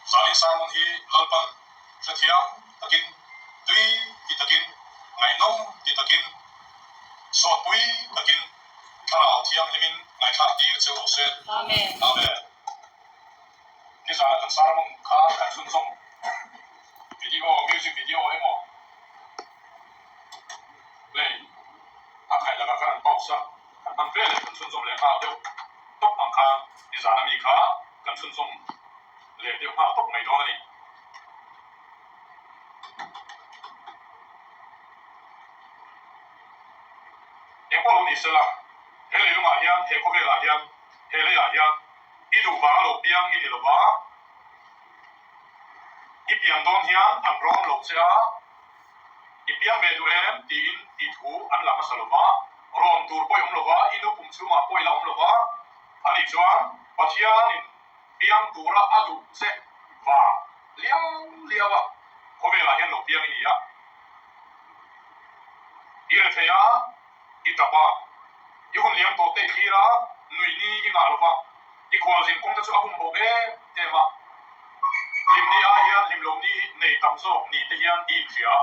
Zalin sermon hi Lalpan hrethiam takin, tui ti takin, ngaihnawm ti takin, sawtpui takin Thlarau Thianghlimin ngaihthlak tir che rawh se. Amen. Amen. Nizana kan sermon kha kan chhunzawm video, music video emaw play a khaih lakah khan an pause a, kan hman ve leh kan chhunzawm leh nghal deuh tawp ang khan nizana mi kha kan chhunzawm leh deuh nghal tawp mai dawn a ni. Engpawh lo ni sela, he leilungah hian, he khawvelah hian, he leiah hian i duh vang a lo piang i ni lo va, i pian dawn hian an rawn lo che a, i piang ve duh em tiin tih thu an la hmasa lo va, rawn tur pawh i awm lo va, i nu pum chhungah pawh i la awm lo va, ani chuan Pathianin piang tura a duh che vang liau liau a, khawvelah hian lo piang i ni a. I rethei a, i tap a, i hun liam tawh te i thlir a, nuih ni i ngah lo va, i khualzin kawng te chu a bum bawk em em a. Hlim ni ai hian hlim lo ni nei tam zawk ni te hian i inhria a,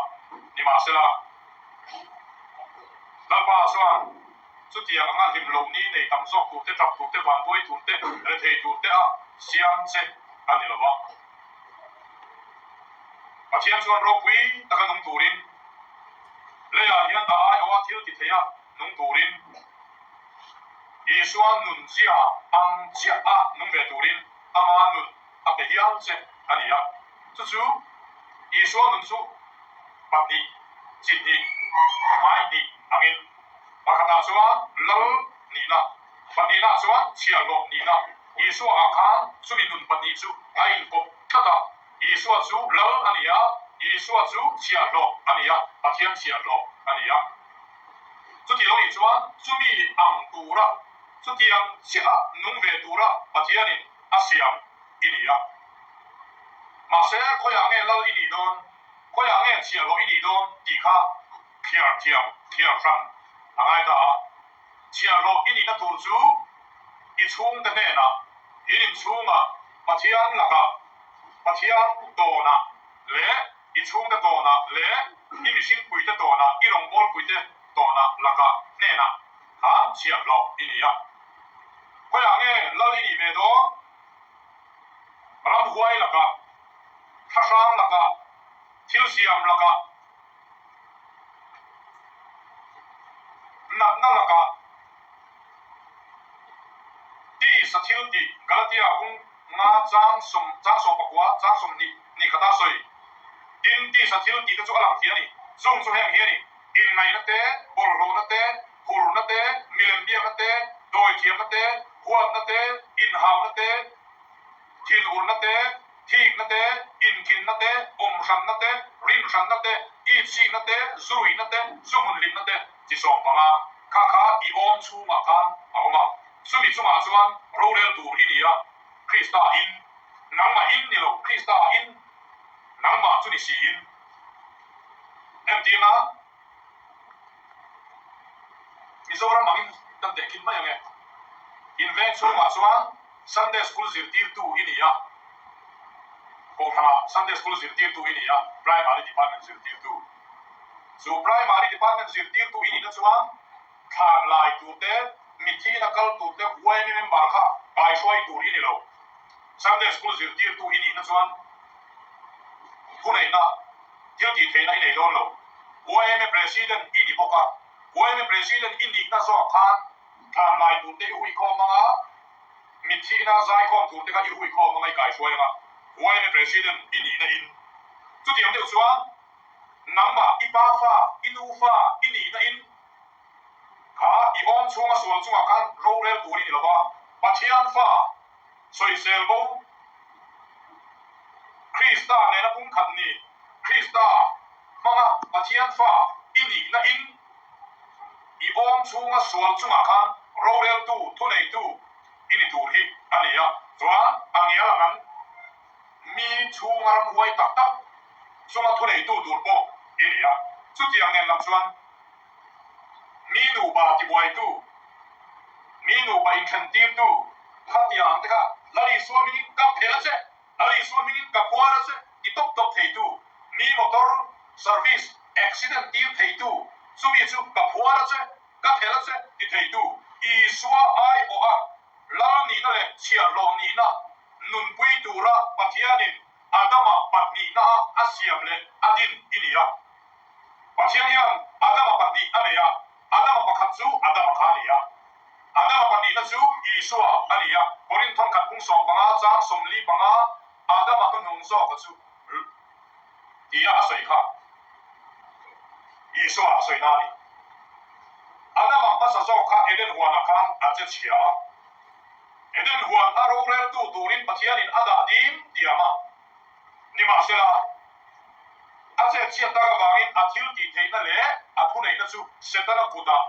nimahsela, Lalpa chuan chutiang anga hlim lo ni nei tam zawk tur te, tap tur te, vanduai tur te, rethei tur te a siam che a ni lo va. Pathian chuan ropui taka nung turin, leiah hian a aiawha thil ti theia nung turin, Isua nun zia ang chiah a nung ve turin ama nun a pe hial che a ni a. Chu chu Isua nun chu pahnih, chi hnih, hmai hnih angin, pakhatah chuan lal nihna, pahnihnaah chuan chhiahhlawh nihna, Isua ah khan chumi nun pahnih chu a inkawp tlat a, Isua chu lal a ni a, Isua chu chhiahhlawh a ni a, Pathian chhiahhlawh a ni a. Chuti lo nih chuan chumi ang tura, chutiang chiah a nung ve tura Pathianin a siam i ni a. Mahse, khawiah nge lal i nih dawn, khawiah nge chhiahhlawh i nih dawn tih kha thliar thiam, thliar hran a ngai ta a. Chhiahhlawh i nihna tur chu i chhungte hnenah, in inchhungah, Pathian lakah, Pathian tawnah leh i chhungte tawnah leh i mihringpuite tawnah, i rawngbawlpuite tawnah lakah hnenah khan chhiahhlawh i ni a. Khawiah nge lal i nih ve dawn? Ramhuai lakah, thlahrang lakah, thilsiam lakah, Natna lakah tisa thil tih Galatia bung nga chang sawm chang 19 chang 20 ni khata sawi. Tin, tisa thil tih te chu a lang thei a ni. Chung chu heng hi a ni, inngaihna te, bawlhhlawhna te, hurna te, milem biakna te, dawithiamna te, huatna te, inhauna te, thinurna te, thikna te, inthinna te, awmhranna te, rinhranna te, itsikna te, zuruihna te, zuhmunhlimna te chi 15 kha kha i awm chhungah khan a awm a. Chumi chungah chuan rorel tur i ni a, Krista in, nangmah in ni lo, Krista in, nangmah chu ni siin. Entirna, Mizoram angin kan tehkhin mai ang e. Inveng chhungah chuan Sunday School zirtirtu i ni a, Kohhranah Sunday School zirtirtu i ni a, Primary Department zirtirtu. Chu Primary Department zirtirtu i nihna chuan thlan lai tur te, mitthi ina kal tur te, YMA member kha kaihruai tur i ni lo. Sunday School zirtirtu i nihna chuan thuneihna, thil tih theihna i nei dawn lo. YMA President i ni bawk a, YMA President i nihna zawk khan Thlan lai tur te i hui khawm ang a, mitthihna zaikhawm tur te kha i hui khawm ang a, i kaihruai ang a, YMA President i nihna in. Chutiang deuh chuan nangmah i pa fa, i nu fa i nihna in kha i awm chhunga sual chungah khan rorel tur i ni lo va, Pathian fa sawisel bo Krista nena pumkhat ni, Krista hmanga Pathian fa i nihna in I awm chhunga sual chungah khan roreltu, thuneitu i ni tur hi a ni a. Chuan a ngial ang an mi chhunga ramhuai tak tak chunga thuneitu tur pawh i ni a. Chutiang nen lam chuan mi nupa tibuaitu, mi nupa inthentirtu khatiang te kha Lal Isua min kap phel a che. Lal Isua hmingin ka phuar a che ti tawp tawp theitu, mi motor service accident tir theitu, chumi chu ka phuar a che, ka thelh a che ti theitu Isua aiawh a Lal nihna leh chhiahhlawh nihna nunpui tura Pathianin Adama pahnihna-a a siam leh a din i ni a. Pathian hian Adama pahnih a nei a, Adama pakhat chu Adama kha a ni a. Adama pahnihna chu Isua a ni a. Korinth thawnkhat pung 15 chang 45 Adama hnuhnung zawka chu tia a sawi kha Isua a sawina a ni. Adama hmasa zawk kha Eden huanah khan a che chhia a. Eden huan a roreltu turin Pathianin a dah dim diam a. Nimahsela, a chetchhiat tak avangin a thil tih theihna leh a thuneihna chu Setana kutah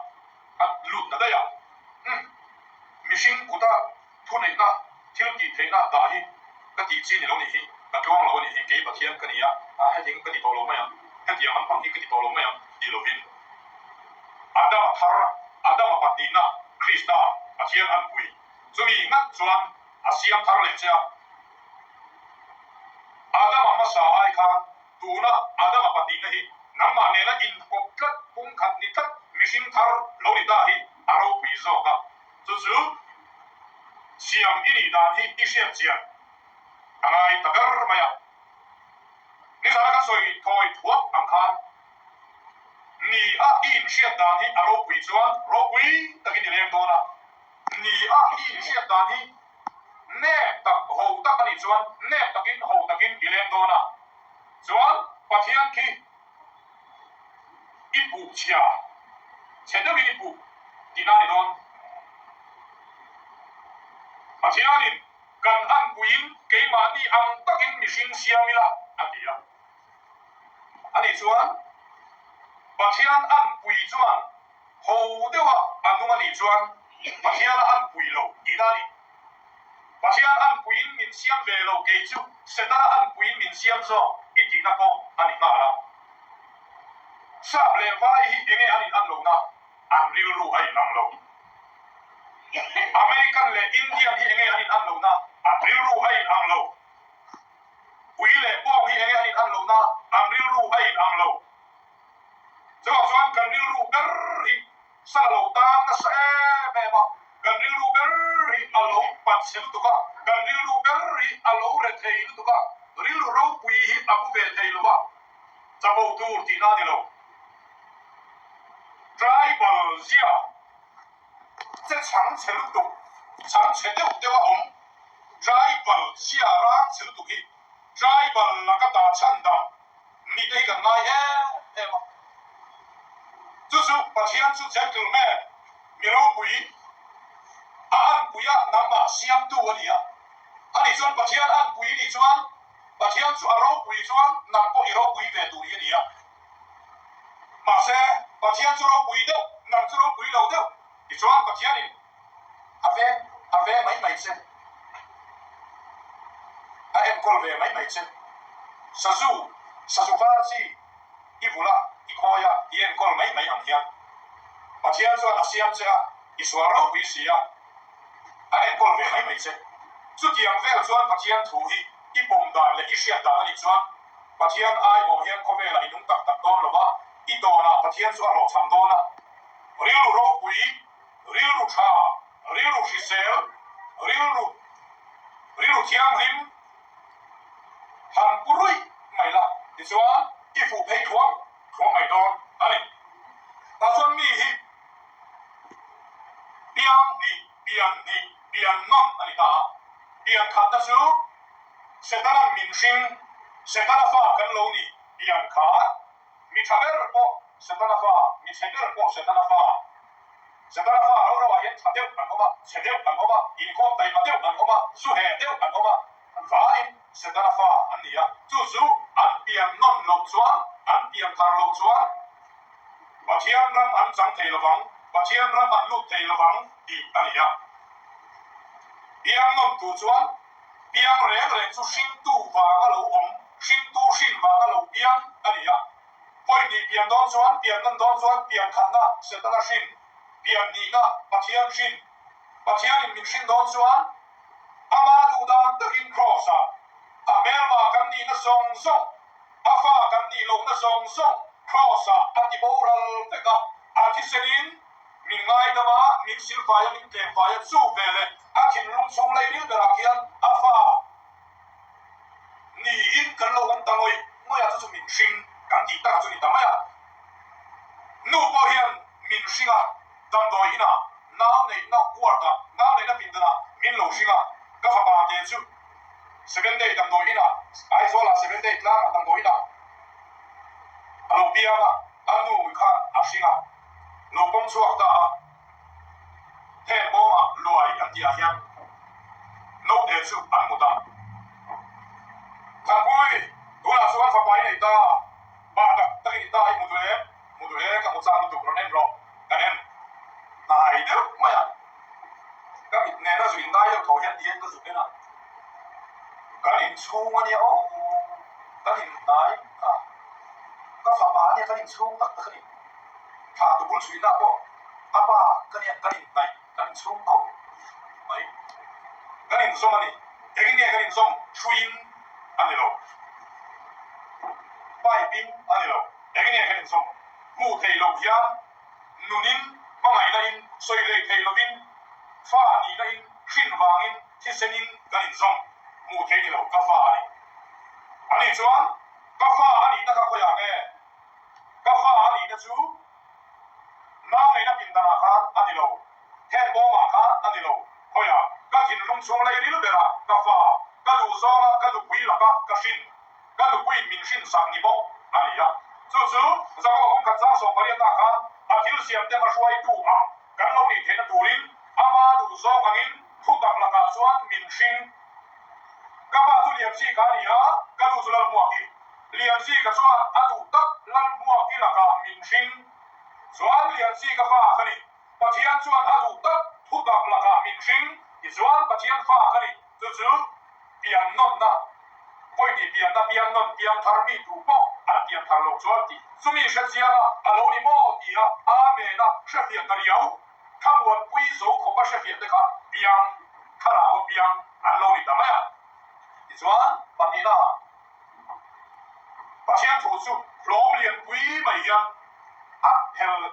a lut ta daih a. Umm, mihring kuta thuneihna, thil tih theihna dah hi ka tih chi ni lo nih hi, ka tluang lo a nih hi, kei Pathian ka ni a, hetiang ka ti tawh lo mai ang, hetiang lampang hi ka ti tawh lo mai ang ti lovin Adama thar, Adama pahnihna, Krista, Pathian anpui, chumi ngat chuan a siam thar leh che a. Adama hmasa ai khan tuna Adama pahnihna hi nangmah nena inkawp tlat, pumkhat ni tlat mihring thar lo ni ta hi a ropui zawk a. Chu chu siam i nih dan hi i hriat chian a ngai ta ber mai a. Nizana kan sawi thawi thuak ang khan ni a i inhriat dan hi a ropui chuan ropui takin i leng dawn a. Ni a i inhriat dan hi nep tak ho tak a nih chuan nep takin ho takin i leng dawn a. Chuan Pathian khi i puh chhia, chhe deuhin i puh tihna a ni dawn. Pathianin kan anpuiin keimahni ang takin mihring siam ila a ti a. Ani chuan Pathian anpui chuan ho deuha a nung a nih chuan Pathian a anpui lo tihna a ni. Pathian anpuiin min siam ve lo kei chu Setana anpuiin min siam zawk i tihna pawh a ni nghal a. Sap leh vai hi enge an in an lohna an rilru a inang lo. American leh Indian hi enge an in an lohna an rilru a inang lo. Ui leh bawng hi enge an in an lohna an rilru a inang lo. Chuvang chuan kan rilru ber hi sal a lo tang nasa em em a, kan rilru ber hi a lo pat chhe lutuk a, kan rilru ber hi a lo re thei lutuk a, rilru ropui hi a pu ve thei lo va, chapo tur tihna a ni lo. Tribal zia che chhang chhe lutuk, chhang chhe deuh deuh a awm, tribal zia rang chhe lutuk hi tribal laka dah chhan dam nih te hi kan ngai em em a. Chu chu Pathian chu gentleman, mi ropui, a anpui a nangmah siamtu a ni a. Ani chuan Pathian anpui nih chuan Pathian chu a ropui chuan nang pawh i ropui ve tur hi a ni a. Mahse, Pathian chu ropui deuh, nang chu ropui lo deuh tichuan Pathianin a veng a ve mai mai che, a enkawl ve mai mai che. Sazu, sazu var chi i vul a, i khawi a, i enkawl mai mai ang hian Pathian chuan a siam che a, i sual ropui si a, a enkawl ve mai mai che. Chutiang vel chuan Pathian thu hi i pawm dan leh i hriat dan a nih chuan Pathian aiawh hian khawvelah i nung tak tak dawn lo va, i tawnah Pathian chu a hlawhchham dawn a. Rilru ropui, rilru tha, rilru hrisel, rilru rilru thianghlim han pu ruih mai la, tichuan i fuh phei thuam thuam mai dawn a ni. Tah chuan mi hi piang hnih, pian hnih, pian nawn a ni ta a. Pian khatna chu Setana'n min hring, Setana fa kan lo ni, pian khat. Mi tha ber pawh Setana fa, mi chhe ber pawh Setana fa. Setana fa ro ro ah hian tha deuh an awm a, chhe deuh an awm a, inkhawm taima deuh an awm a, zu heh deuh an awm a, an vaiin Setana fa an ni a. Chu chu an pian nawn loh chuan, an pian thar loh chuan Pathian ram an chang thei lovang, Pathian ram an lut thei lovang tih a ni a. Piang nawn tu chuan piang reng reng chu hringtu vanga lo awm, hringtu hrin vanga lo piang a ni a. Pawi hnih pian dawn chuan, pian nawn dawn chuan pian khatna Setana hrin, pian hnihna Pathian hrin. Pathianin min hrin dawn chuan ama duh dan takin Kraws-ah. A hmelma kan nihna zawng zawng, a fa kan nih lohna zawng zawng Kraws-ah a ti boral vek a, a thisenin min ngaidam a, min silfai a, min tlemfai a, chu veleh a thinlung chhung leiril berah khian a fa niin kan lo awm ta ngawih ngawih a, chu chu min hring kan tih tak chu ni ta mai a. Nu pawh hian min hring a, damdawi inah nau neihna ward-ah, nau neihna pindanah min lo hring a, ka fapa te chu Seven Day damdawi inah, Aizawlah Seven Day tlangah damdawi inah a lo piang a, a nu khan a hring a, lo pawm chhuak ta a, heng bawmah luai an tih ah hian naute chu an mut a, Thanpui, tunah chuan fapa i nei ta, bah tak tak i ni ta, i hmu duh em? Hmu duh e, ka hmu chak lutuk rawn en rawh, kan en hnai deuh mai a, ka mit nena zu indai deuh tho hian tihian ka zuk en a, kan inchhung a nia aw, kan inhnai a, ka fapa a nia kan inchhung tak tak a ni, thla tu bul chhuihna pawh a pa ka nia kan inhnaih, kan inchhung khawp mai, kan inzawm a ni, engin nge kan inzawm hruiin a ni lo, pipe in a ni lo. Eng nge kan inzawm hmuh theih loh hian nunin hmangaihna in sawi leh theih lovin fa nihna in hrin vangin thisen in kan inzawm hmuh theih ni lo ka fa a ni. Ani chuan ka fa a nihna kha khawiah nge? Ka fa a nihna chu nau neihna pindanah khan a ni lo, heng bawmah khan a ni lo, khawiah ka thinlung chhung leiril berah ka fa, ka duhzawnga ka nupui laka ka hrin. Ka nupuiin min hrinsak ni bawk a ni a. Chu chu Jakoba hmun khat 80 ah khan a thil siamte hmahruaitu ang kan lo nih theihna turin ama duhzawng angin thutak lakah chuan min hring. Ka pa chu Lianzika a ni a, ka nu chu Lalhmuaki. Lianzika chuan a duh tak Lalhmuaki lakah min hring. Chuan Lianzika fa ka ni. Pathian chuan a duh tak thutak lakah min hring. Tichuan Pathian fa ka ni. Chu chu pian nawnna, pawihni pianna, piang nawn, piang thar mi tu pawh an pian thar lo chuan tih chumi hre chianga a lo ni maw tia Amen a hrefiah ta riau. Thlamuanpui zo khawpa hrefiah te kha piang thlarau piang an lo ni ta mai a. Tichuan pahnihna Pathian thu chu hlawm lianpui mai hian a phel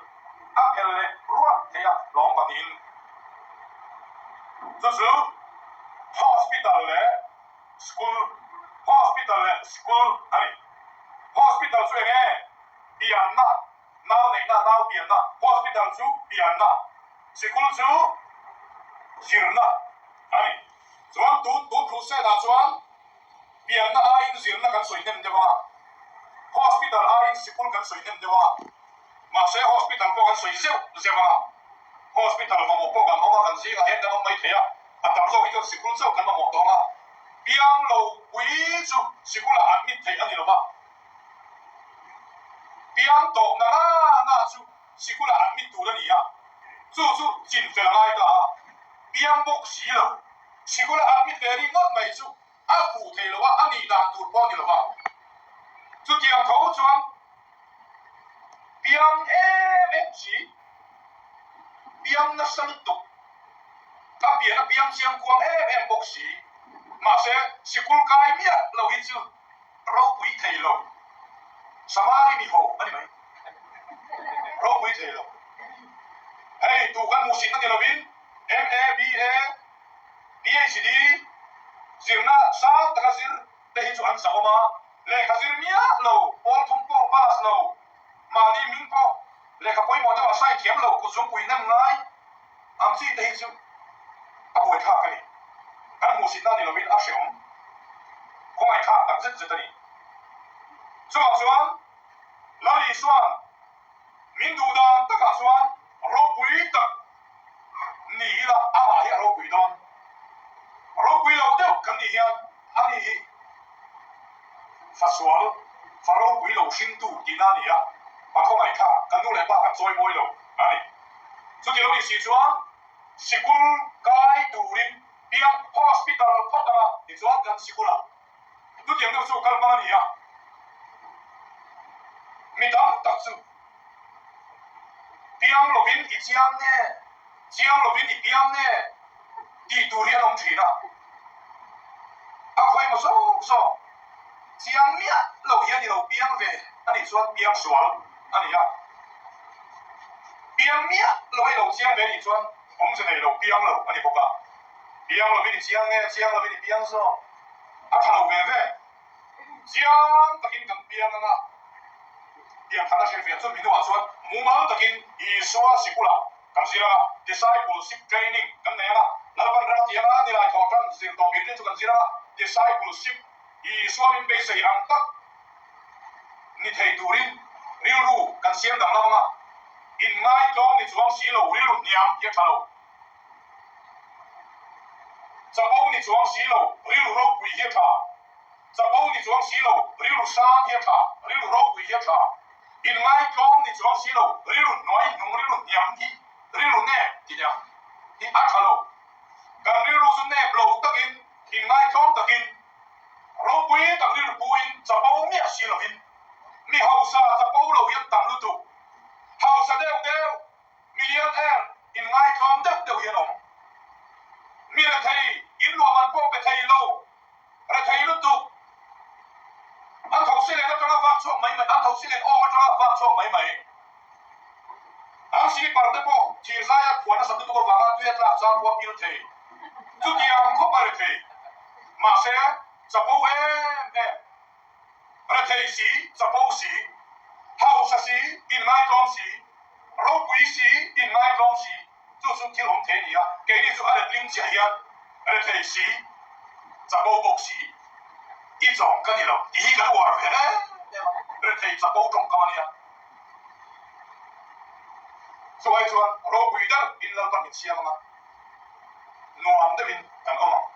a phel leh ruah thei a, hlawm pahnihin chu chu hospital leh school, hospital leh school a ni. Hospital chu eng nge? Pianna, nau neihna, nau pianna, hospital chu pianna, sikul chu zirna a ni. Chuan tun tun crusade ah chuan Pianna aiin zirna kan sawi hnem deuh a, hospital aiin sikul kan sawi hnem deuh a, mahse hospital pawh kan sawi zeuh zeuh a, hospital mamawh pawh kan awm a, kan zingah hian kan awm mai thei a, a tam zawk hi chuan sikul chauh kan mamawh tawng a, piang lo pui chu sikulah admit theih a ni lo va, piang tawh na na na chu sikulah admit tur a ni a, chu chu chinfel a ngai ta a, piang bawk si lo sikulah admit ve ringawt mai chu. A fuh thei lo a, a nih dan tur pawh a ni lo va. Chutiang tho chuan piang em em chi, piang nasa lutuk, a pian a piang chiang kuang em em bawk si. Mahse, sikul kai miah lo hi chu ropui thei lo. Samari mi ho a ni mai. Ropui thei lo. Hei, tu kan hmuhsitna ni lovin MA, BA, PhD zirna sang taka zir te hi chu an zahawm a, lehkha zir miah lo, pawl thum pawh pass lo, mahni hming pawh lehkha pawimawh deuhah sign thiam lo, kut zungpui hnem ngai ang chi te hi chu a buaithlak a ni. Kan hmuhsitna ni lovin a hreawm khawngaihthlak tak zet zet a ni. Chuvang chuan Lal Isua'n Min duh dan takah chuan ropui tak ni ila amah hi a ropui dawn. Ropui lo deuh kan nih hian ani hi fasual, fa ropui lo hringtu tihna a ni a, a khawngaihthlak kan nu leh pa kan chawi mawi lo a ni. Chuti lo nih si chuan sikul kai turin piang hospital phawt anga tichuan kan sikulah Chutiang deuh chu kal hmang a ni a, mi tam tak chu piang lovin i chiang nge, chiang lovin i piang nge tih tur hi an awm thin a. A khawi maw zawk zawk chiang miah lo hian i lo piang ve a nih chuan piang sual a ni a, piang miah lo a i lo chiang ve a nih chuan awmze nei lo piang lo a ni bawk a, piang lovin i chiang nge chiang lovin i piang zawk a tha lo ve ve. Chiang takin kan piang ang a, piang khat a hrilh ve chu minuah chuan mumal takin Isua sikula kan zir ang a, discipleship training kan nei ang a, Lalpan ram a ti ang a, nilai thawh tan zir tawp in rin chu kan zir ang a, discipleship Isua min beisei ang tak ni thei turin rilru kan siam danglam ang a, inngaihtlawm ni chuang si lo rilru hniam hi a tha lo. Chapo ni chuang si lo, rilru ropui hi a tha. Chapo ni chuang si lo, rilru sang hi a tha, rilru ropui hi a tha. Inngaitlawm ni chuang si lo, rilru hnuai hnung, rilru hniam hi, rilru nep ti deuh hi a tha lo. Kan rilru chu nep lo takin, inngaitlawm takin, ropui tak rilru puin chapo miah si lovin, mi hausa chapo lo hian tam lutuk, hausa deuh deuh, Millionaire in ngaitlawm deuh deuh hi an awm. Mi rethei in luahman pawh pe thei lo, rethei lutuk. An tho si len atanga vak chhuak mai mai, an tho si len awng atanga vak chhuak mai mai. An slipper te pawh thir zaia phuan nasa lutuk avanga tui a tlak chang pawh a pil thei. Chutiang khawp a rethei. Mahse, chapo em em. Rethei si, chapo si, hausa si, inngaitlawm si, ropui si, inngaitlawm si, chu chu thil awm thei a ni a, keini chu a letling chiah hian rethei si, chapo bawk si, i chawm ka ni lo tih hi kan uar ve em em a, rethei chapo tawngkam a nia. Chuvai chuan ropui deuh in Lalpan min siam ang a, nuam deuhin kan awm ang.